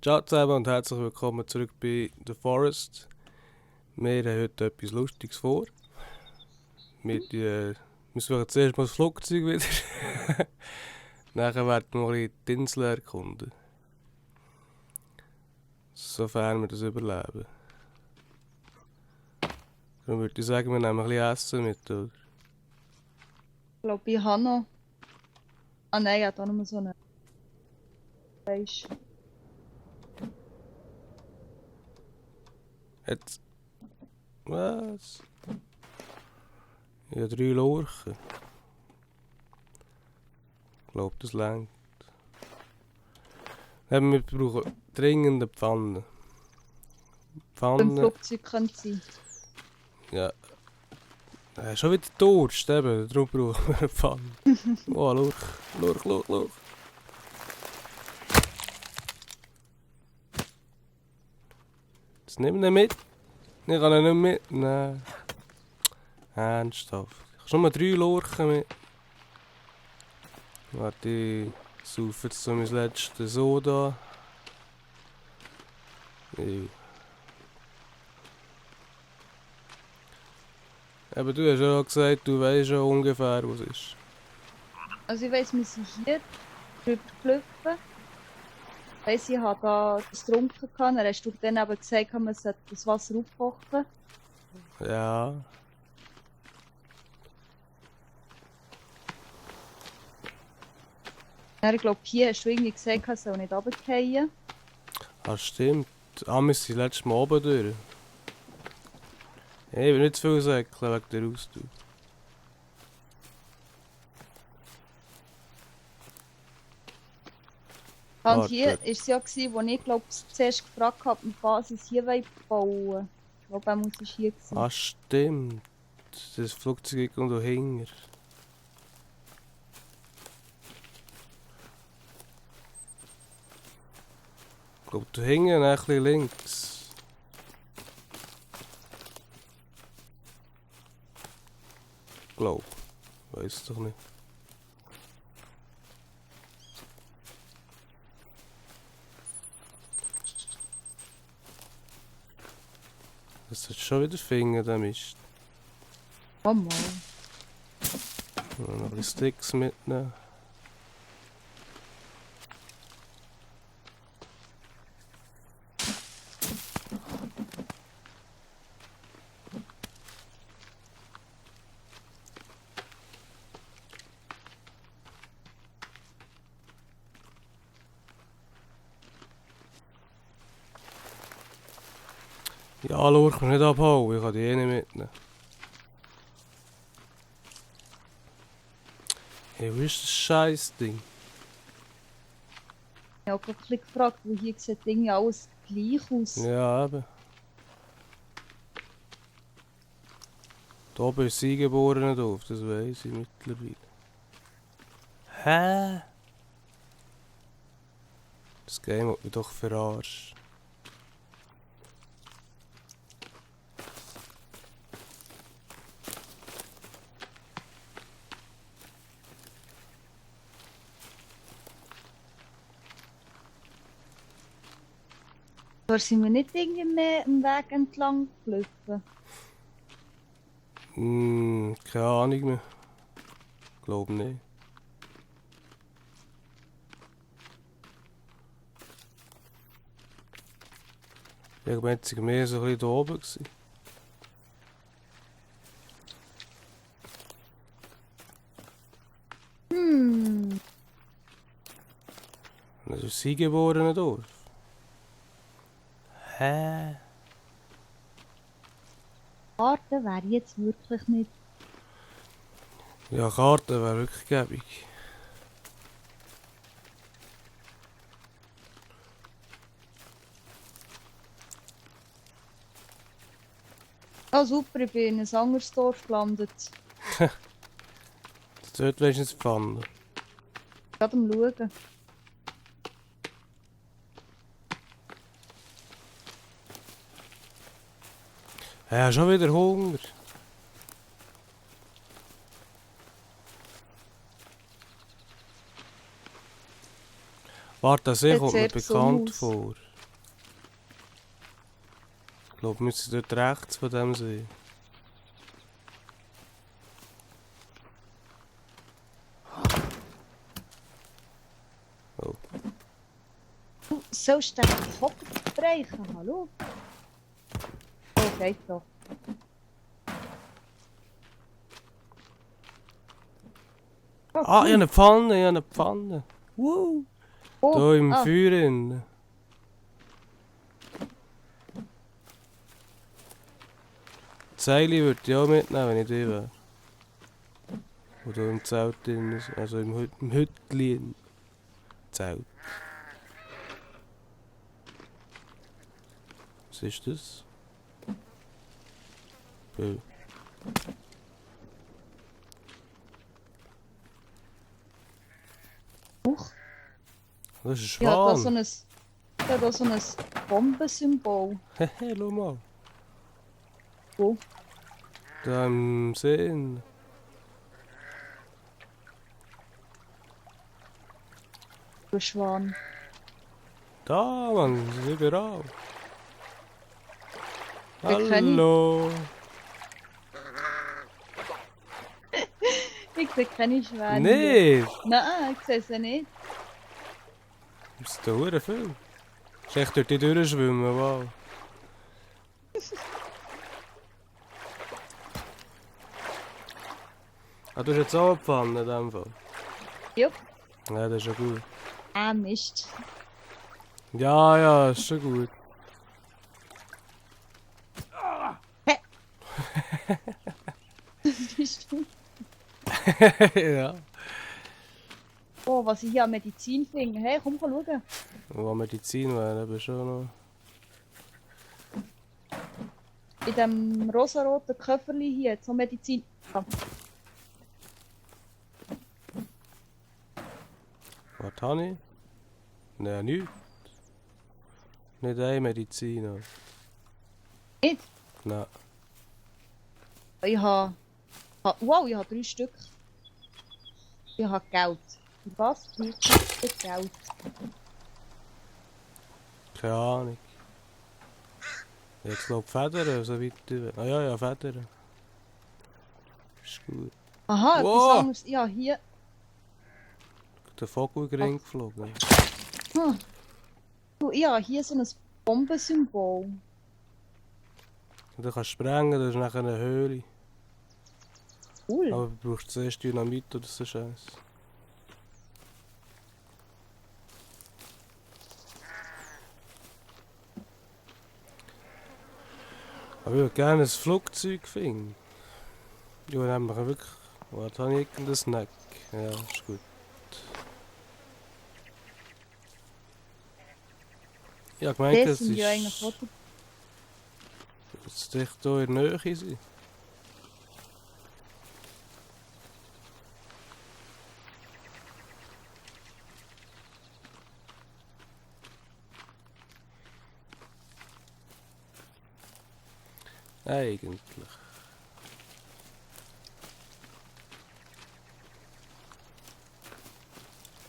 Ciao zusammen und herzlich willkommen zurück bei The Forest. Wir haben heute etwas Lustiges vor. Wir suchen zuerst mal das Flugzeug wieder. Nachher werden wir mal die Insel erkunden. Sofern wir das überleben. Dann würde ich sagen, wir nehmen ein bisschen Essen mit, oder? Ich glaube, ich habe noch. Ah nein, ich habe da nur so eine. Fleisch. Jetzt. Was? Ich habe 3 Lurchen. Ich glaube, das reicht. Wir brauchen dringend eine Pfanne. Beim Pfanne. Flugzeug könnte sein. Ja. Schon wieder Durst, eben. Darum brauchen wir eine Pfanne. Oh, Lurch. Jetzt nimm ihn mit. Ich kann ihn nicht mitnehmen. Ernsthaft. Ich habe nur 3 Lurchen mit. Warte, ich saufe jetzt so mein letztes Soda. Aber du hast ja auch gesagt, du weißt schon ungefähr, was es ist. Also ich weiss, wir sind hier drüber gelaufen. Ich weiss, ich habe da das getrunken. Dann hast du dann eben gesagt, man sollte das Wasser aufkochen. Ja. Dann, ich glaube, hier hast du irgendwie gesagt, ich soll nicht runterfallen. Ah, stimmt. Wir sind letztes Mal oben durch. Ich will nicht zu viel säckeln wegen der Ausdauer. Und hier war es ja, wo ich glaube, zuerst gefragt habe, mit was ich hier bauen wollen. Ich glaube, er muss hier gewesen. Ah, stimmt. Das Flugzeug geht irgendwo hinger. Ich glaube, da hinten ein bisschen links. Glaub. Weiß doch nicht. Das hat schon wieder Finger, der Mist. Oh Mann. Noch ein bisschen Sticks mitnehmen. Ja, Lurch, nicht abhauen, ich kann die eh nicht mitnehmen. Hey, wo ist das Scheiß-Ding? Ich habe gerade ein bisschen gefragt, weil hier sieht irgendwie alles gleich aus. Ja, eben. Da oben ist das Eingeborene drauf, das weiss ich mittlerweile. Hä? Das Game hat mich doch verarscht. Da sind wir nicht irgendwie mehr am Weg entlang gelaufen. Keine Ahnung mehr. Glaub nicht. Ich glaube, jetzt sind mehr so ein bisschen da oben gewesen. Also das Eingeborene Dorf. Hä? Karte wäre jetzt wirklich nicht. Ja, Karte wäre wirklich gäbig. Ah super, ich bin in ein anderes Dorf gelandet. Dort wenigstens Pfanne. Gerade am Schauen. Ja, schon wieder Hunger. Warte, das kommt mir Sieht sehr bekannt aus. vor. glaube, wir müssen dort rechts von dem sein. Oh. Du sollst den Hocker brechen, hallo? Oh, geht doch. Oh, Ah, ich cool. habe eine Pfanne, ich habe eine Pfanne. Wow. Oh, Da im ah, Feuer drin. Die Seile würde ich auch mitnehmen, wenn ich da wäre. Oder im Zelt drin, also im Hütchen. Zelt. Was ist das? Bö. Huch. Das ist ein Ich habe Schwan. da so ein Bombensymbol. Hehe, schau mal. Wo? Da im Sinn. Du Schwan. Da, Mann, das ist überall. Den kenn ich. Hallo. Ich sehe keine Schwäne. Nicht! Nein, ich sehe sie nicht. Das ist da hure viel. Ist echt durch die durchschwimmen, wow. Ah, du hast jetzt auch eine Pfanne in dem Fall. Jupp. Ja, das ist ja gut. Ah, Mist. Ja, ja, ist schon gut. Hä? Das bist du. Ja. Oh, was ich hier an Medizin finde. Hey, komm schauen. Wo Medizin wäre, aber schon noch. In dem rosaroten Köfferli hier, so Medizin. Ah, Was habe ich? Nein, nichts. Nicht eine Medizin. nicht? Nein. Ich habe... Wow, ich habe 3 Stück. Ich habe Geld. Für was brauche ich Geld? Keine Ahnung. Jetzt glaube ich Federn, so weiter. Ah ja, ja, Federn. Ist gut. Aha, etwas Wow. anderes. Ja, hier... Der Vogel ist reingeflogen. Hm. Du, ich habe hier so ein Bombensymbol. Und du kannst sprengen, das ist nachher eine Höhle. Cool. Aber du brauchst zuerst Dynamit oder so Scheiß. Aber ich würde gerne ein Flugzeug finden. Ja, dann haben wir wirklich... Was habe ich irgendeinen Snack? Ja, ist gut. Ich habe gemeint, Das es sind ja eigentlich ist... Fotos. Dass dich hier in der Nähe sind. Eigentlich.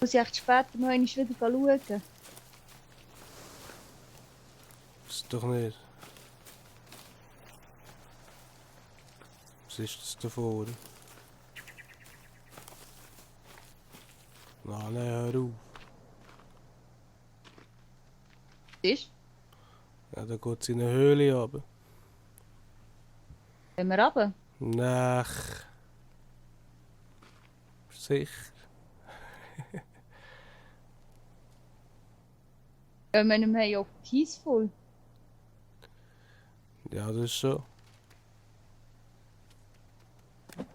Muss ich echt später noch einmal wieder schauen? Das ist doch nicht. Was ist das da vorne? Nein, hör auf. Ist? Ja, da geht es in eine Höhle runter. Gehen wir runter? Nach. Sicher. Ja, wir haben ja auch peaceful. Ja, das ist schon.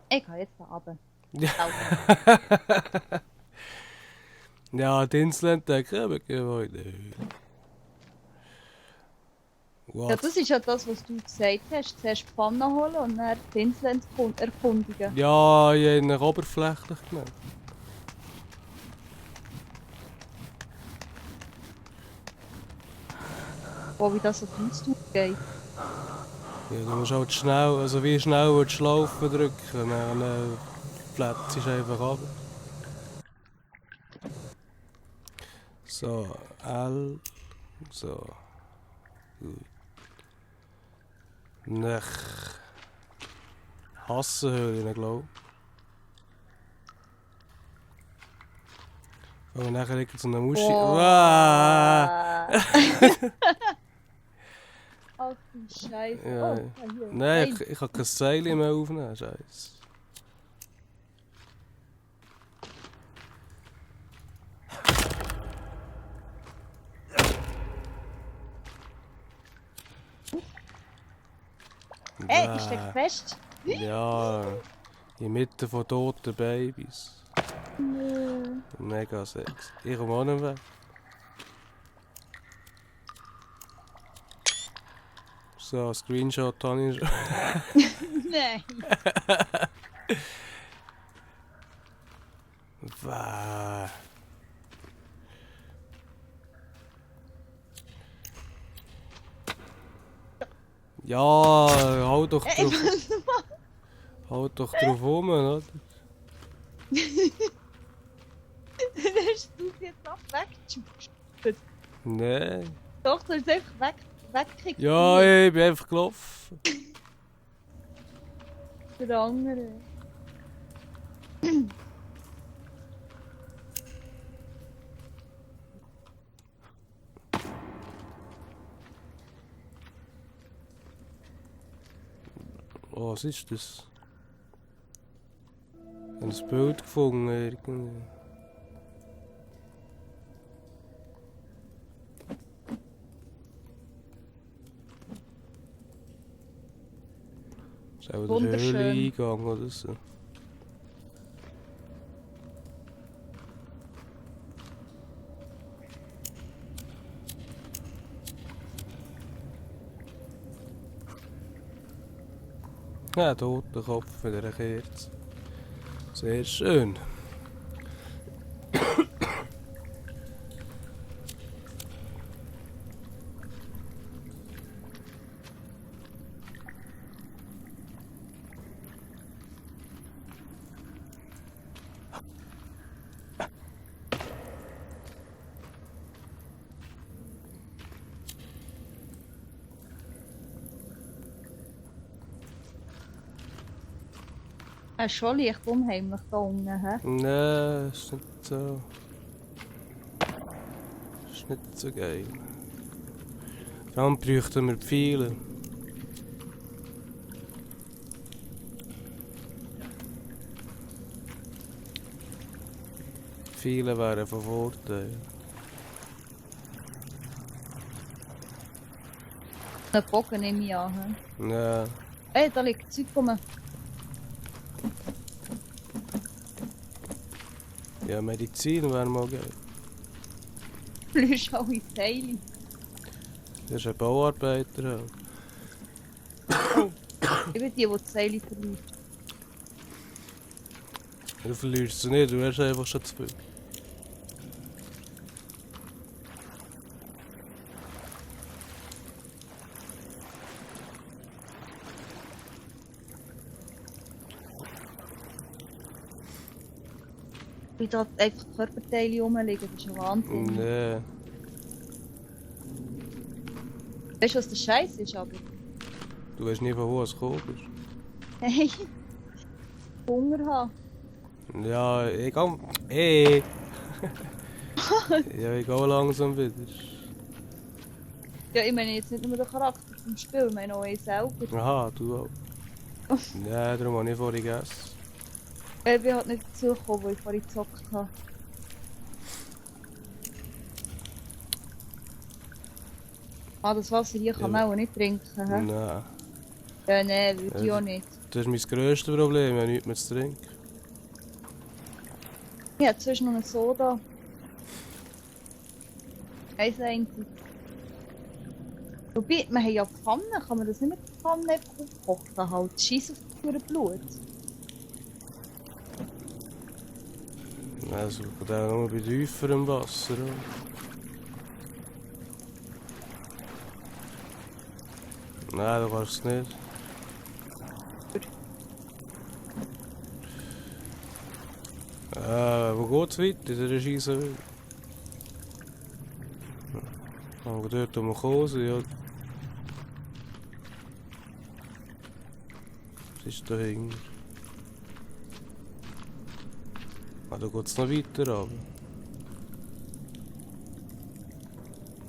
Ich gehe jetzt da runter. Ja. Laufen. Ja, die Insel entdecken, aber gehen wir in die Höhle. Ja, Was? das ist ja das, was du gesagt hast. Zuerst die Pfanne holen und dann die Insel erkundigen. Ja, ich habe ihn oberflächlich genannt. Wo wie das so viel geht. Ja, du musst halt schnell, also wie schnell willst du laufen drücken, dann flätst du einfach ab. So, L, so, gut. Ich hasse Höhlen, glaube ich. Und nachher liegt so eine Muschi. Wow. Wow. Ach du Scheiße. Ja. Oh, hier. Nein, ich kann kein Seil mehr aufnehmen, Scheiße. Ey, ich steck fest. Ja, in Mitte von toten Babys. Nö. Mega sexy. Ich komme auch nicht weg. So, ein Screenshot habe ich schon. Nein. Wow. Ja, halt doch Ey, drauf, was machst halt doch drauf rum, oder? du? Hast du es jetzt auch weggeschubst? Nein. Doch, du hast es einfach weggekickt. Ja, ich bin einfach gelaufen. Der andere. Oh, was ist das? Ich habe ein Bild gefunden irgendwie. Ist auch der Wunderschön. Höhleneingang oder so. Ja, toter Kopf mit einer Kerze. Sehr schön. Er ist schon leicht unheimlich da unten, hä? Nein, ist nicht so. Ist nicht so geil. Vor allem bräuchten wir Pfeile. Pfeile wären von Vorteil. Einen Bogen nehme ich an, hä? Ja, Ey, da liegt Zeug rum. ja, Medizin wäre mal geil. Du löst alle Teile. Das ist ein Bauarbeiter. Ich bin die Teile verliert. Du verlierst sie nicht, du hast einfach schon zu viel. Wie da einfach Körperteile rumliegen, das ist ein Wahnsinn. Nee. Weißt du, was der Scheiß ist, aber? Du weißt nie, von wo es gekommen ist. Hey, Hunger haben. Ja, ich kann. Hey! Ja, ich gehe langsam wieder. Ja, ich meine jetzt nicht nur den Charakter vom Spiel, ich meine auch ich selber. Aha, du auch. Ja, darum habe ich vorhin gegessen. Ich bin halt nicht dazu gekommen, weil ich vorhin gezockt habe. Ah, das Wasser hier kann man auch nicht trinken, hä? Nein. Ja, nein, würde ich auch nicht. Das ist mein grösstes Problem, ich habe nichts mehr zu trinken. Ich habe zwischen noch einen Soda. Eins einzig. Wobei, wir haben ja Pfanne, kann man das nicht mit der Pfanne einfach aufkochen halt? Scheiss auf das Blut. Also, ich kann auch nur bei tieferem Wasser. Nein, du kannst es nicht. Wo geht's weiter? In der Scheisse? Kann man dort um Kose, ja. ist dahinter. Ah, da geht's noch weiter runter.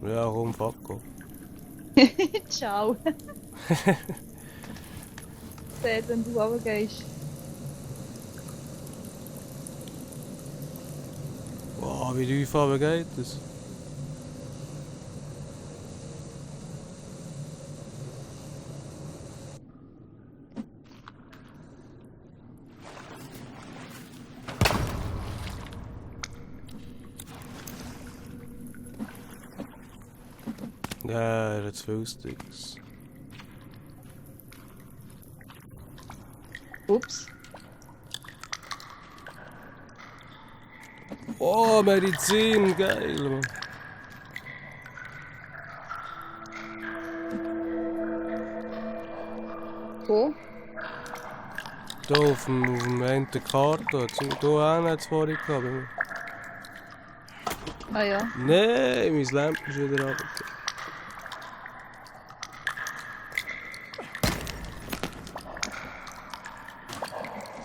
Ja, komm, fuck off. Ciao. Seht, wenn du runtergehst. Wow, wie tief runter geht das? Ja, er hat zu viel Sticks. Ups. Oh, Medizin, geil, Mann. Wo? Da auf dem einen Karte, da hat es vorhin gehabt. Ah ja. Nein, mein Lamp ist wieder runter.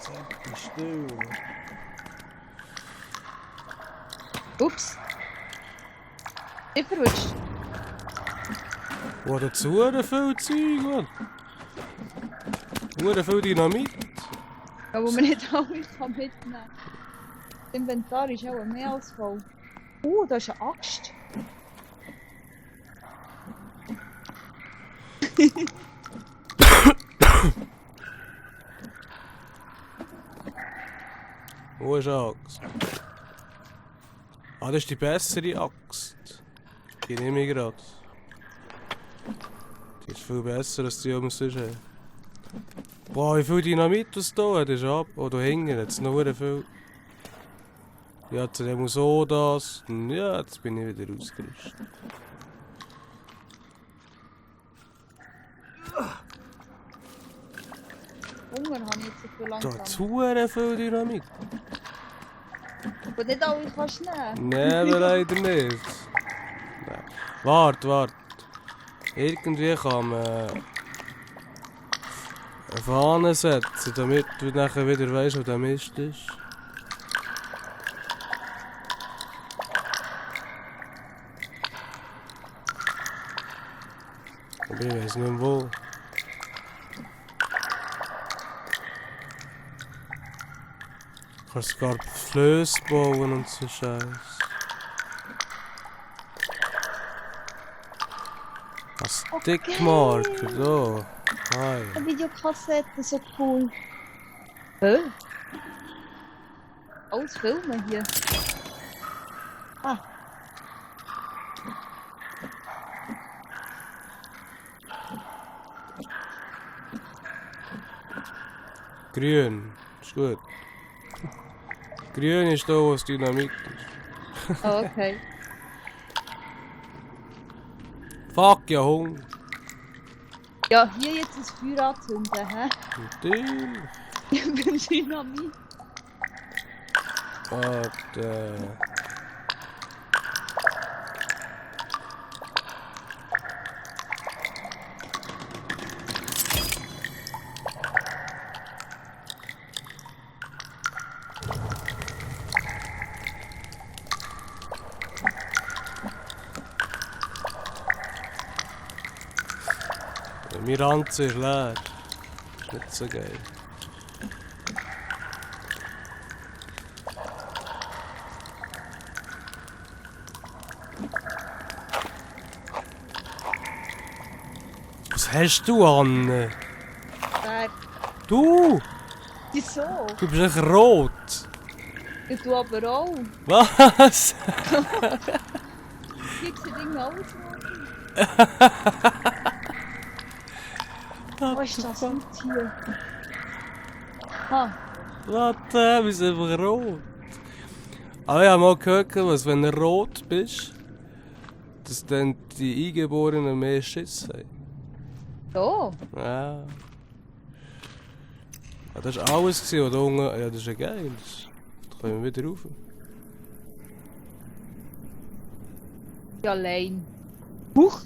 Sag mal still. Ups. Ich verrutscht. Oh, dazu viel Zeug, Mann. Viel Dynamit. Ja, wo man nicht alles mitnehmen kann. Das Inventar ist auch mehr als voll. Da ist eine Axt. Wo ist eine Axt? Ah, das ist die bessere Axt. Die nehme ich gerade. Die ist viel besser als die, die wir sonst haben. Boah, wie viel Dynamit das da hat, ist ab. Oh, da hinten hat es noch sehr viel. Ja, jetzt muss so das. Ja, jetzt bin ich wieder ausgerüstet. Hunger habe ich jetzt so viel Da langsam. hat es viel Dynamit. Aber nicht alle kannst du nehmen. Nein, aber leider nicht. Nein. Warte. Irgendwie kann man eine Fahne setzen, damit du nachher wieder weißt, wo der Mist ist. Aber ich weiß nicht mehr wo. Du kannst sogar Flöße bauen und so Scheiß. Ein Stickmarker, da. Hi. Eine Videokassette, so cool. Hä? Alles filmen hier. Ah, Grün, ist gut. Grün ist da, wo das Dynamit ist. okay. Fuck, ja, Hunger. Ja, hier jetzt das Feuer anzünden, hä? Natürlich. Ich bin Dynamit. Warte. Mein Ranzen ist leer. Ist nicht so geil. Was hast du, Anne? Wer? Du! Wieso? Du bist echt rot. Ich tue aber auch. Was? Hier sieht irgendwie alles aus. Was ist das mit hier? Ah, Warte, wir sind einfach rot. Aber ich habe mal gehört, dass wenn du rot bist, dass dann die Eingeborenen mehr Schiss haben. so. Ja. Ja, das war alles, was da unten... Ja, das ist ja geil. Da können wir wieder rauf. Ja, allein. Huch!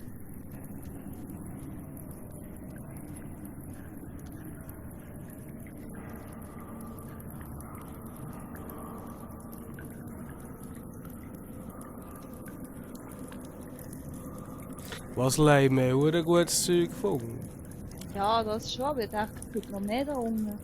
Was leihen wir auch ein gutes Zeug gefunden? Ja, das schon, aber ich dachte, es gibt noch mehr da unten.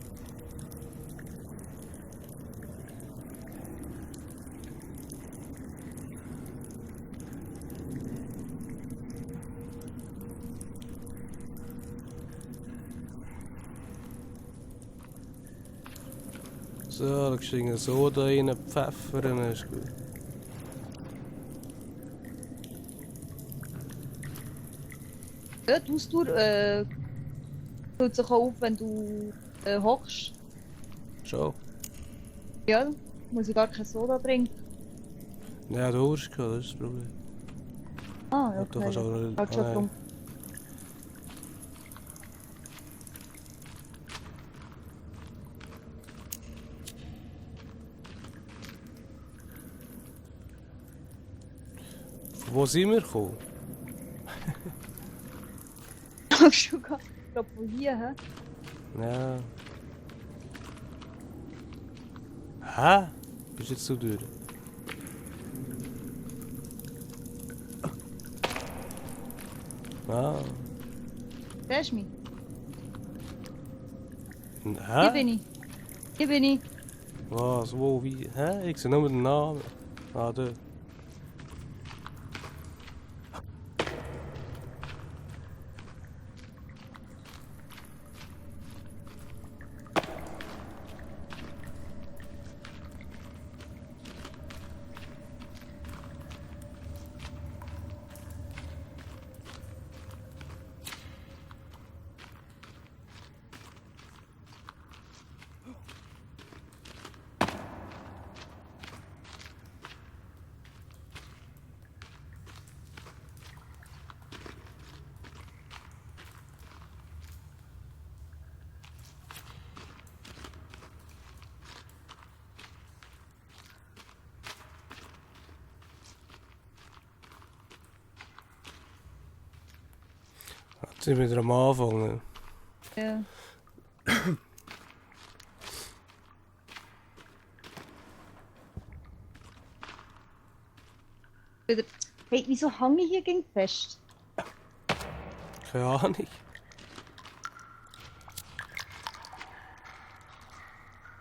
So, da kriegst du Soda rein, Pfeffer, dann ist gut. Ja, die Ausdauer füllt sich auch auf, wenn du hockst. Schon. Ja, muss ich gar kein Soda trinken. Ja, du hast gehabt, das ist das Problem. Ah, ja, Ja, du kannst okay. auch noch... Halt schon drum. Von wo sind wir gekommen? Schon gar nicht. Ich glaube von hier, hä? Ja. Hä? Bist jetzt so durch? Ah. Siehst du mich? Hä? Hier bin ich. Hier bin ich. Was? Wo? Wie? Hä? Ich sehe nur den Namen. Ah, da. Jetzt sind wir wieder am Anfang. Ja. Wieder. Hey, wieso hänge ich hier gegen fest? Keine Ahnung.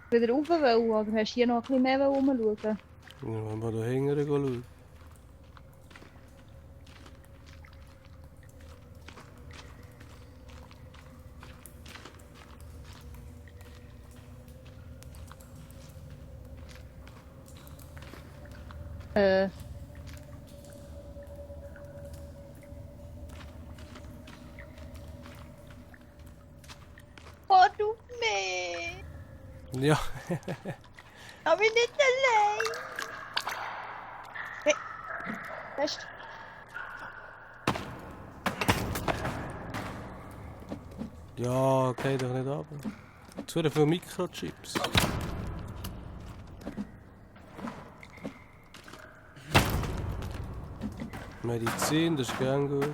Wieder rauf wollen, oder hast du hier noch ein bisschen mehr rumschauen? Ja, wenn wir da hinten schauen. Äh. Oh, du nee! Ja. Aber nicht allein! Hey, fest! Ja, geh doch nicht ab. Zu viele Mikrochips. Medizin, das ist gern gut.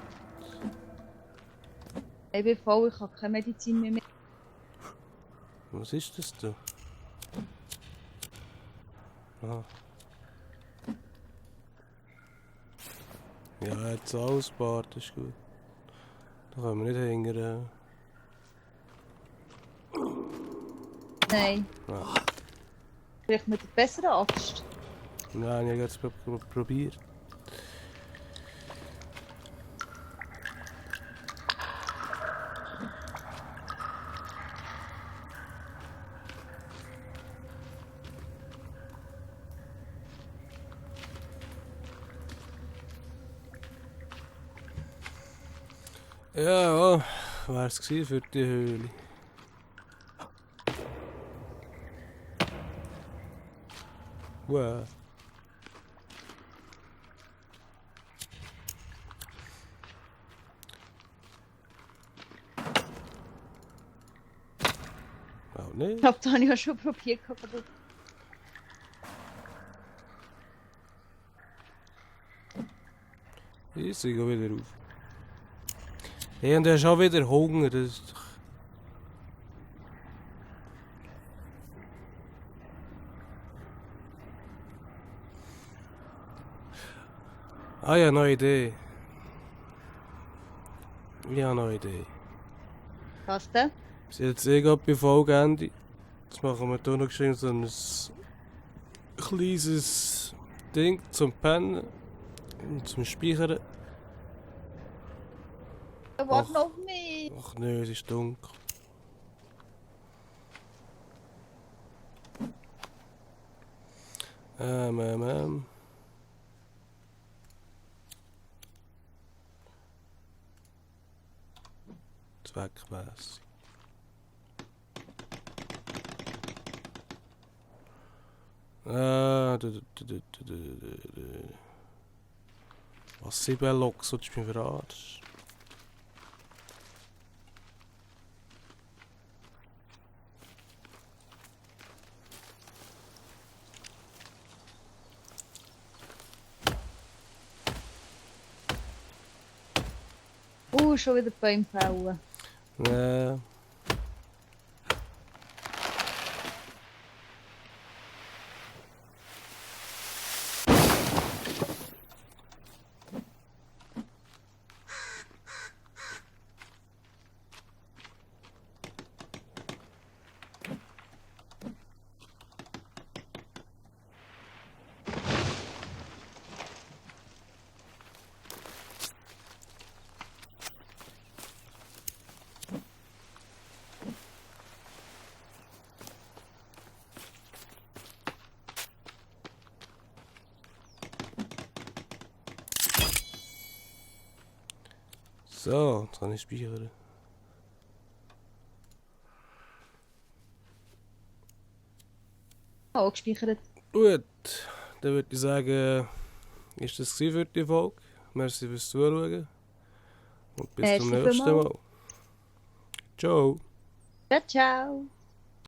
Ich bin voll, ich habe keine Medizin mehr. Was ist das da? Ah. Ja, jetzt ausbaut, das ist gut. Da können wir nicht hingern. Nein. Ah. Vielleicht mit einer besseren Axt. Nein, ich habe jetzt probiert. Ja, wär's gewesen für die Höhle. Wow. Auch Ich nicht. glaube, da habe ich ja schon probiert. Aber Ich gehe wieder auf. Hey, und er hat schon wieder Hunger. Das ist doch... Ah ja, neue Idee. Ich habe noch eine Idee. Was denn? Wir sind jetzt eh gerade bei Folgeende. Jetzt machen wir hier noch geschrieben so ein kleines Ding zum Pennen und zum Speichern. Warte auf mich! Ach nö, es ist dunkel. ähm. Zweckmässig. Was sind Loks, sollst du mich verarschen? Schon wieder Bäume fällen. Nee. So, jetzt kann ich speichern. Auch gespeichert. Gut, dann würde ich sagen, ist das für die Folge. Merci fürs Zuschauen und bis zum Merci nächsten vielmals. Mal. Ciao. Ciao, ciao.